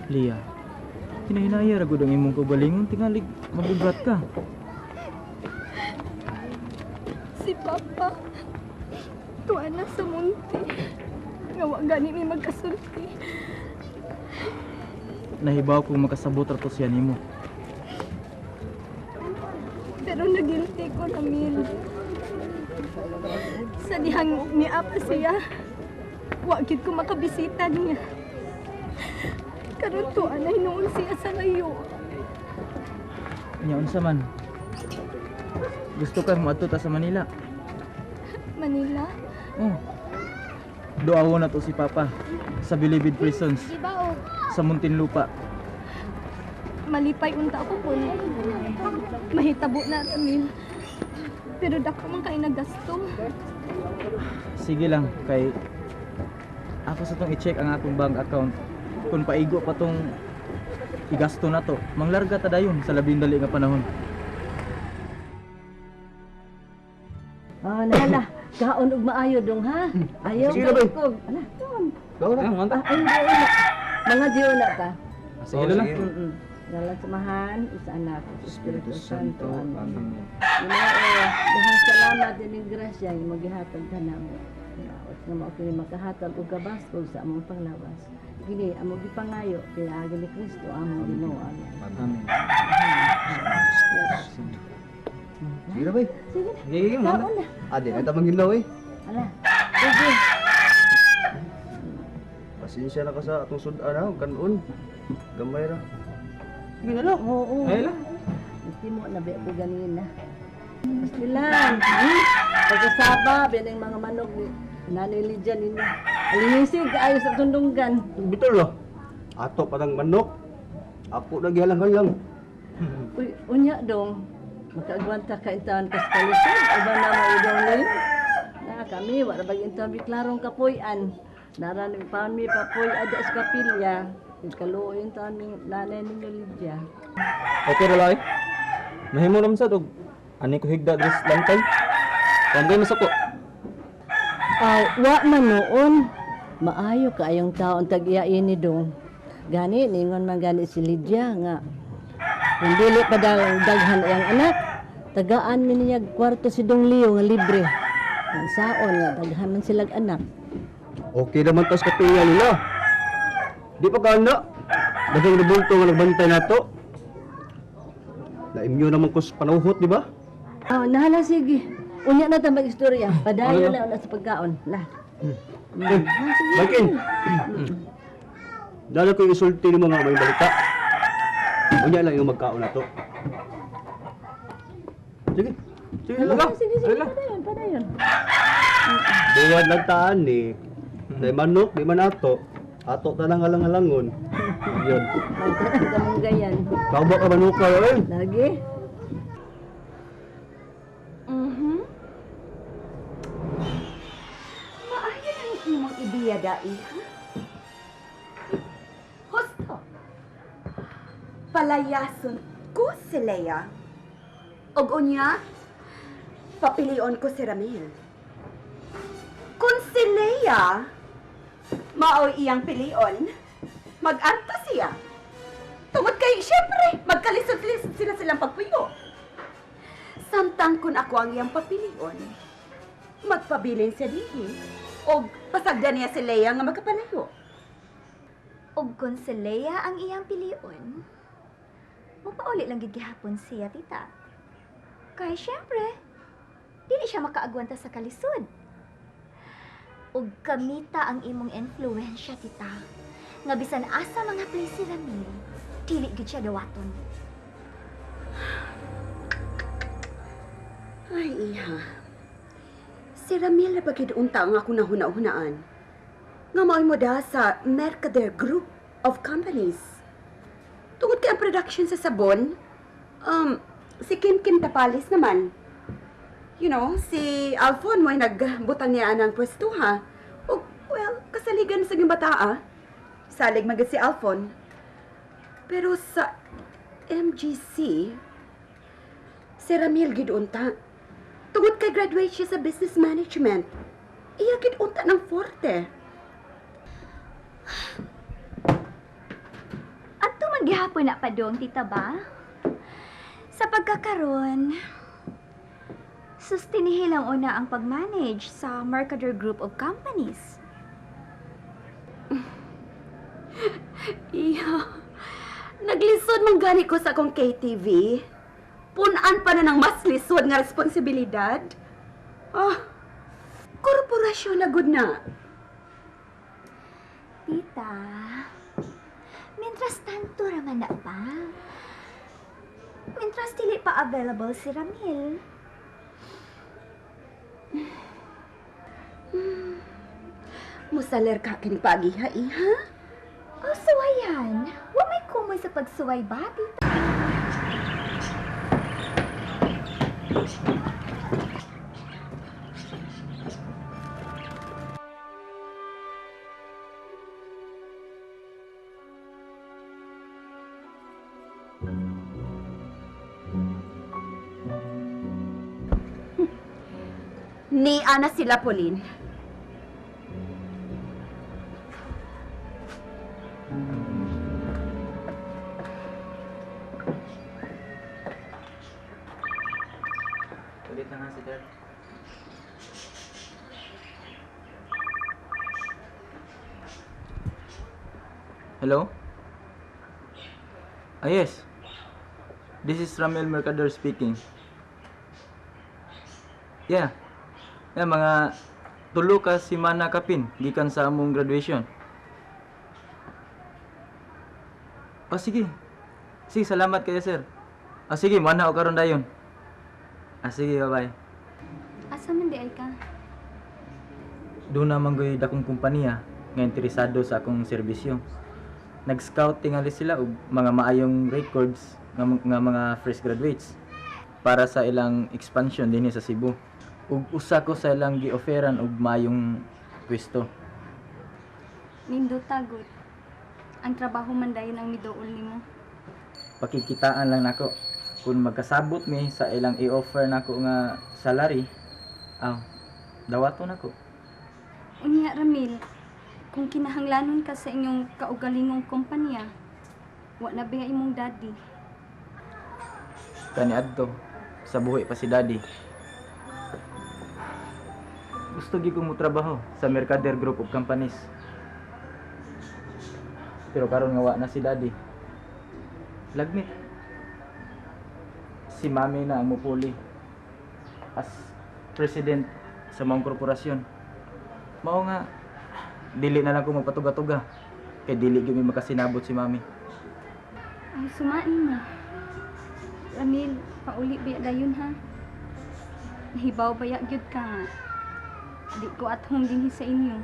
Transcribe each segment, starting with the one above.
Lia, hinahinaya ra gud ang imong kaugalingon, tingali mabugat ka. Si Papa, tuwa na sa munti. Nga wa gani mi magkasulti. Nahibaw kong makasabot ra to siya nimo. Pero nagilty ko, Ramil. Sa dihang niapa siya, wa gid ko makabisita niya. Karon tuwa na hinuon siya sa layo. Nya unsa man? Gusto kang moadto ta sa Manila? Manila? Oh. Duawo na to si Papa sa Bilibid Prisons sa Muntinlupa. Malipay unta ako kung mahitabo na, Ramil. Pero dako man kay nagasto. Sige lang kay ako sa tong i-check ang akong bank account. Kung paigo pa tong igasto na to, manglarga ta dayon sa labing dali nga panahon. Ah, nala. Kaon og maayo dong ha. Ayaw Sige na, bay. ko. Ala. Gawa na. Ah, Ah, ay, di na. Mga diyo na ta. Sige lang. Ngalan sa Amahan, sa Anak, sa Espiritu Santo. Amen. Amen. Ginoo, dahang salamat din grasya nga magihatag ka namo. At nga mao kini makahatag og kabaskog sa among panglawas. Kini among gipangayo pinaagi ni Kristo among Ginoo. Amen. Amen. Sige na, bay. Sige na. Sige, sige, Kaon na. Ade, ay tamang ginaw eh. Ala. Sige. Pasensya na ka sa atong sudan ha, kanon. Gamay ra. Sige na lang. Oo. Ay lang. Hindi mo na ko ganina. Pastilan. Pagkasaba, bining mga manok ni Nanay Lydia ninyo. Alinisig, ayo sa tundunggan. Bitol lo. Ato parang manok. Ako na gihalang-halang. Uy, unya dong. Makaagwanta ka intaon kas kalisod. Uba na mo idong ni. Na kami, wala bag intaon biklarong kapuy-an. Naran pa mi papuy ada sa kapilya. Kaluoy intaon mi nanay ninyo Lydia. Okay ra eh. Mahimo ra man sad og ani ko higda dres lantay. Kung masako. Aw, wa man noon. Maayo kaayong taon tag-iyain ni dong. Gani, ningon man gani si Lydia nga. Kung dili pa daw daghan iyang anak, tagaan mi niya kwarto si Dong Leo nga libre. Ang saon nga daghan man silag anak. Okay naman tas kapilya nila. Di pa kana. Daghang nabulto nga nagbantay nato. Na-immune naman ko sa panuhot, di ba? Oh, nahala sige. Unya na ta mag-istorya. Padayon na una sa pagkaon. La. Eh, Bakin. Dala ko yung isulti ni mga may balita. Unya lang yung magkaon na to. Sige. Sige lang. Sige, sige, padayon, padayon. Buwan lang taan ni. Di manok, di man ato. Ato ta lang halang-halangon. Yun. Magtanang kamunggayan. Tama ka manuka, eh. Lagi. Maayo ang imong ideya dai, ha? Husto. Palayason ko si Leia. Og unya, papilion ko si Ramil. Kung si Leia, maoy iyang pilion, mag-anto siya. Tungod kay, syempre, magkalisod-lisod sila silang pagpuyo. Samtang kun ako ang iyang papilion, magpabilin siya dinhi og pasagdan niya si Leia nga magkapalayo. Og kung si Leia ang iyang pilion, mapauli lang gid gihapon siya, tita. Kay syempre, dili siya makaagwanta sa kalisod. Og kamita ang imong influensya, tita. Nga bisan asa mga play si Ramil, dili gid siya dawaton. Ay, iha. Si Ramil na pagid unta ang ako nahuna-hunaan. Nga mao'y mo da sa Mercader Group of Companies. Tungod kay ang production sa sabon, si Kim Kim Tapalis naman. Si Alfon mo'y nagbutang niya ang pwesto ha. O, well, kasaligan sa iyong bata ah. Salig magid si Alfon. Pero sa MGC, si Ramil gid unta. Tungod kay graduate siya sa business management. Iya gid unta ng forte. lang gihapon na padong, tita ba? Sa pagkakaron, sustinihi lang una ang pag-manage sa Mercader Group of Companies. Iya. Naglisod man gani ko sa akong KTV. Punan pa na ng mas lisod nga responsibilidad. Ah, korporasyon na gud na. Tita, mientras tanto raman na ba? Mientras dili pa available si Ramil. Musaler ka kining paagiha, iha. Oh, suwayan. Wa may kumoy sa pagsuway ba, tita? Ni ana sila, Pauline. Ulit na nga si Dad. Hello? Ah, yes. This is Ramel Mercader speaking. Yeah. Yeah, mga tulo ka simana kapin gikan sa among graduation. Oh, sige. Sige, salamat kayo, sir. Oh, sige, mana ko karon dayon. Ah, sige, bye-bye. Asa man di ay ka? Doon naman goy dakong kumpanya nga interesado sa akong serbisyo. Nag-scout tingali sila og mga maayong records nga mga fresh graduates para sa ilang expansion dinhi sa Cebu. Ug usa ko sa ilang gi-offeran og maayong pwesto. Nindot tagot. Ang trabaho man dayon ang miduol nimo. Pakikitaan lang nako kung magkasabot mi sa ilang i-offer nako nga salary. Aw, dawato nako. Unya Ramil, kung kinahanglanon ka sa inyong kaugalingong kompanya, wa na ba imong daddy? Kaniadto sa buhi pa si daddy. Gusto gyud kong motrabaho sa Mercader Group of Companies. Pero karon nga wa na si daddy. Lagmit. Si mami na ang mupuli as president sa mga korporasyon. Mao nga dili na lang ko magpatuga-tuga kay dili gyud mi makasinabot si mami. Ay, sumain mo. Ramil, pauli ba dayon ha? Nahibaw ba gyud ka nga? Di ko at home dinhi sa inyo.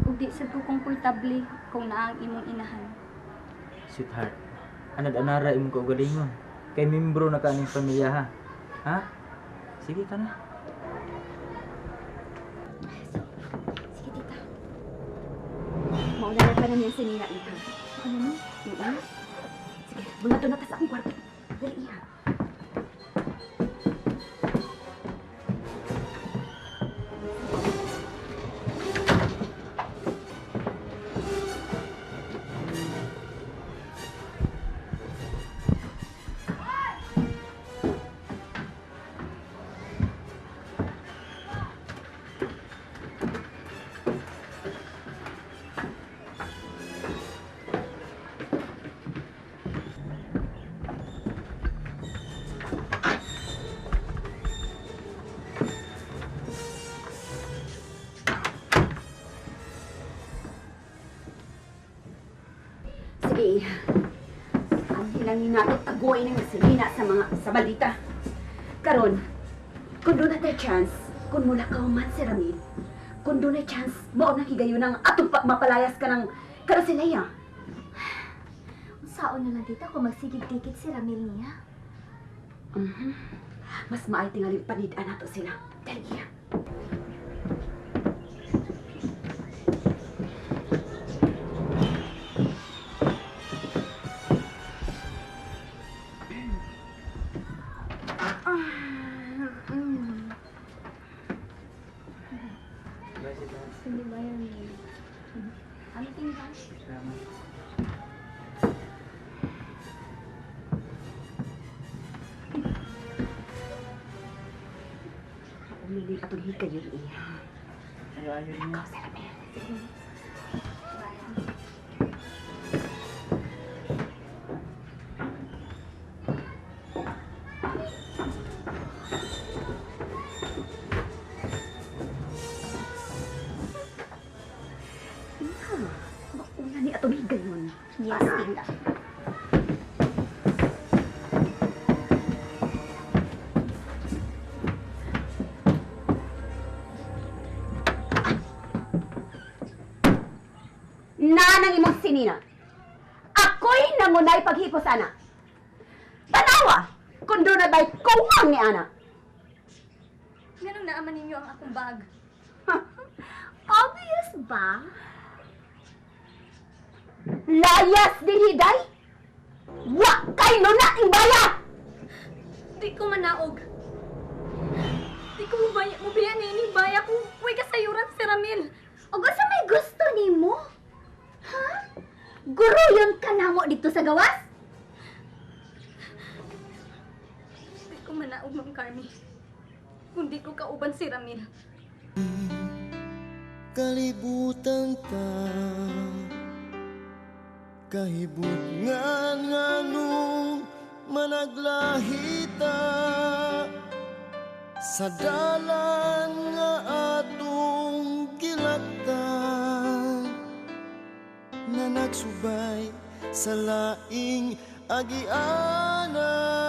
Ug di sad ko komportable kung naa ang imong inahan. Sweetheart, anad-anara imong kaugalingon. Kay membro na ka ning pamilya ha. Ha? Sige ka na. Sige, tita. Mauna na pa na niya si Nina, iha. Ano no? Mm. Sige, mga doon na ta sa akong kwarto. Dali, iha. Sige, iha. Ang hilang nato taguin ng si Nina sa mga sa balita. Karon, kung doon na chance, kung mula ka man si Ramil, kung doon na chance, mao nang higayon ang atong mapalayas ka ng karasilaya. Unsaon na lang tita kung magsigig-dikit si Ramil niya? Mhm. Mas maay tingaling panid-an nato sila. Dali, iha. Sige ba, Ramil? Ano tingin ka? Salamat. Mauna ni atong higayon iya. Ayo-ayo niya. Ikaw, si Ramil. Iha, mauna ni atong higayon. Yes, tita. Nanang imong sinina. Ako'y nangunay paghipos, ana. Tanawa, kung doon na ba'y kuwang ni ana. Nganong naaman ninyo ang akong bag? Obvious ba? Layas din hiday! Wa kay luna ing baya! Di ko manaog. Di ko mubaya, mubiya niining baya kung uy kasayuran si Ramil. Og unsa may gusto nimo? Ha? Guruyon ka namo dito sa gawas? Di ko manaog, Ma'am Carmi. Kung di ko kauban si Ramil. Kalibutan ta, kahibutngan nganong managlahita sa dalan nga atong gilaktan, nga nagsubay sa laing agianan.